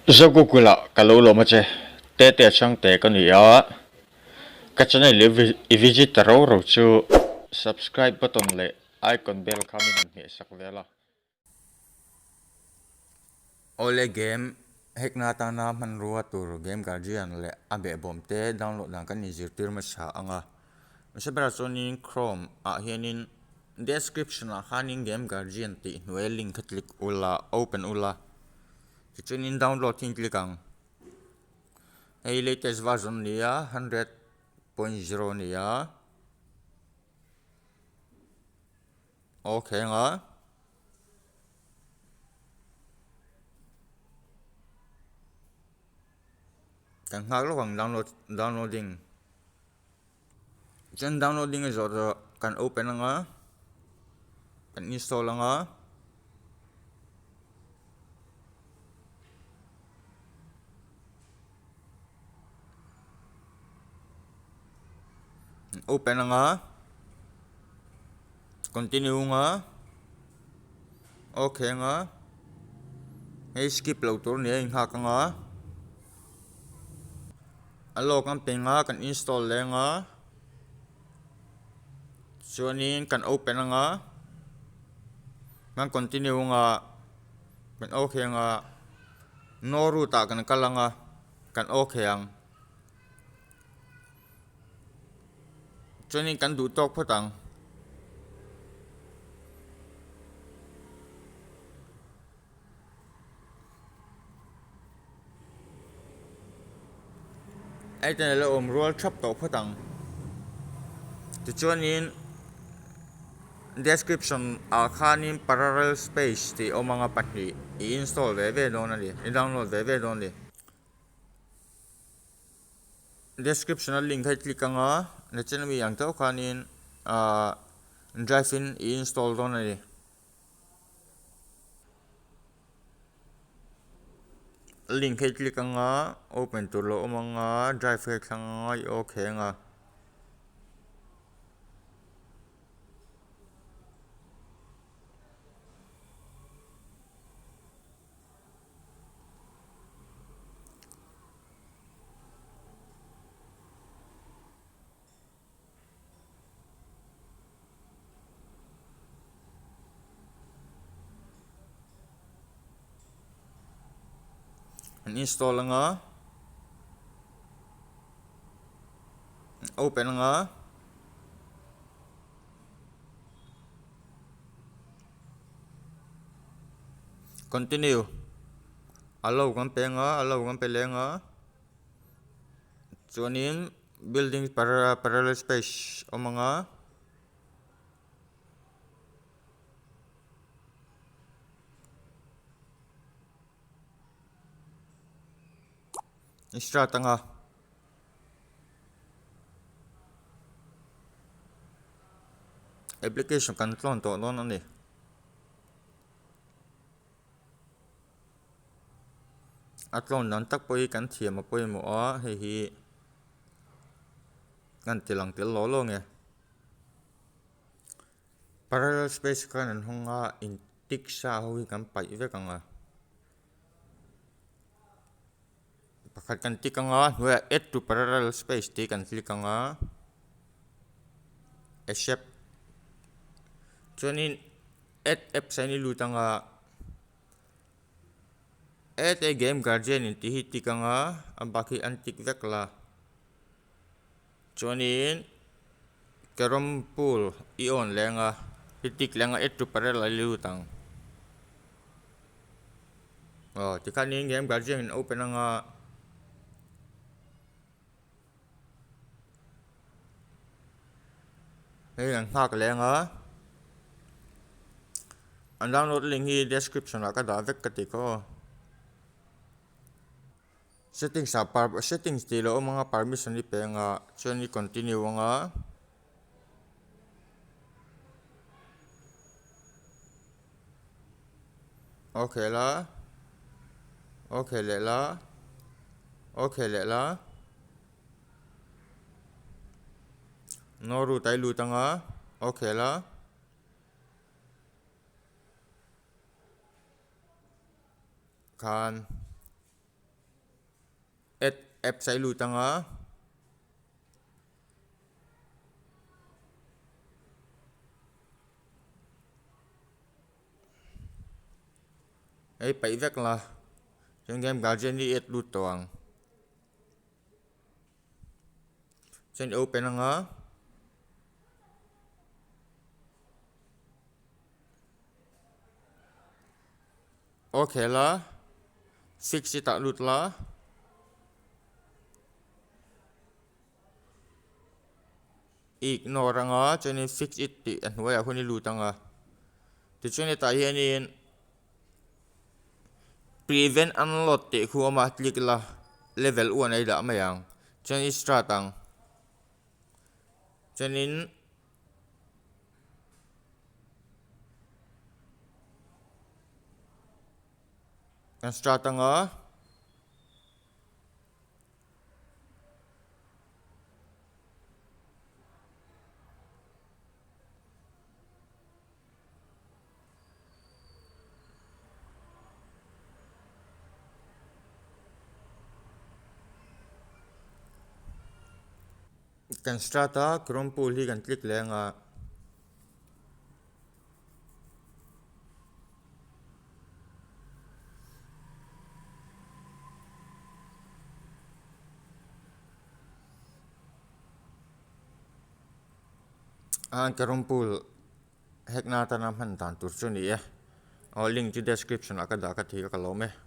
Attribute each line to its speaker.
Speaker 1: Zo Google ah ka lo lawm a che. Tete Chhangte ka ni a, ka channel i visit ta ro ro chu subscribe button leh icon bell kha min han hmeh sak vel a.
Speaker 2: Awle game hack na atana hmanrua tur game guardian leh a behbawm te download dan kan inzirtir hmasa ang a. Hmasa berah chuanin chrome ah hianin description ah khanin game guardian tih hnuaia link kha click ula open ula. Tichuanin download hi in click ang. Hei latest version a ni a, 100.0 a ni a. Okay anga. Kan nghak lawk ang download downloading. Chuan downloading a zawh zawh kan open anga kan install anga. Open anga continue anga okay anga hei skip loh tur a ni a inghak anga. A lawk an pe nga kan install leh anga chuanin kan open anga kan continue anga kan okay anga no root ah kan kal anga kan okay ang chuanin kan duh tawk phawt ang. Airtel a lo awm rual thap tawh phawt ang tichuanin description ah khanin parallel space tih a awm anga pahnih i install ve ve dawn a ni i download ve ve dawn a ni description a link kha i click anga nichin ami ang chauh khanin ahh drive in i install dawn a ni. Link hi click anga open tur lo awm anga drive hi a thlang anga i okay anga. An install anga open anga continue allow kan pe anga allow kan pe leh anga chuanin. Building parallel space awm ang a. Start ang a. Application kan tlawn tawh dawn a ni. A tlawn dan tak pawh hi kan thiam a pawimawh a hei hi kan ti lang tel law law nge parallel space khan an hawng a in tik sa ho hi kan paih vek ang a pakhat kan tik ang a hnuaiah add to parallel space tih kan click ang a accept chuanin add apps ah hian i lut ang a. Add a game guardian in tih hi tik anga a bak hi an tik vek la chuanin carrom pool i on leh anga i tik leh anga add to parallel a lut ang aw tikhanin game guardian in open anga. Hei an nghak leh anga an download link hi description ah ka dah vek ka ti kha aw settings ah settings tih loh awm anga permission hi pe anga chuan i continue anga. Okay la okay leh la okay leh la no root a i lut anga okay la. Khan. Add apps a i lut ang a. Hei paih vek la chuan game guardian hi i add lut tawh ang chuan i open ang a. Aw khel a fix i tah lut la. I ignore anga chuanin fix it tih a hnuaiah khuan i lut anga tichuan hetah hianin prevent unload tih khu a awm a click la level one a i dah mai ang chuan i start ang chuanin. Kan start anga. Kan start a chrome pool hi kan click leh anga. A carrom pool hack na atana hman dan tur chu a ni e aw link chu description ah ka dah ka thei a ka lawm e.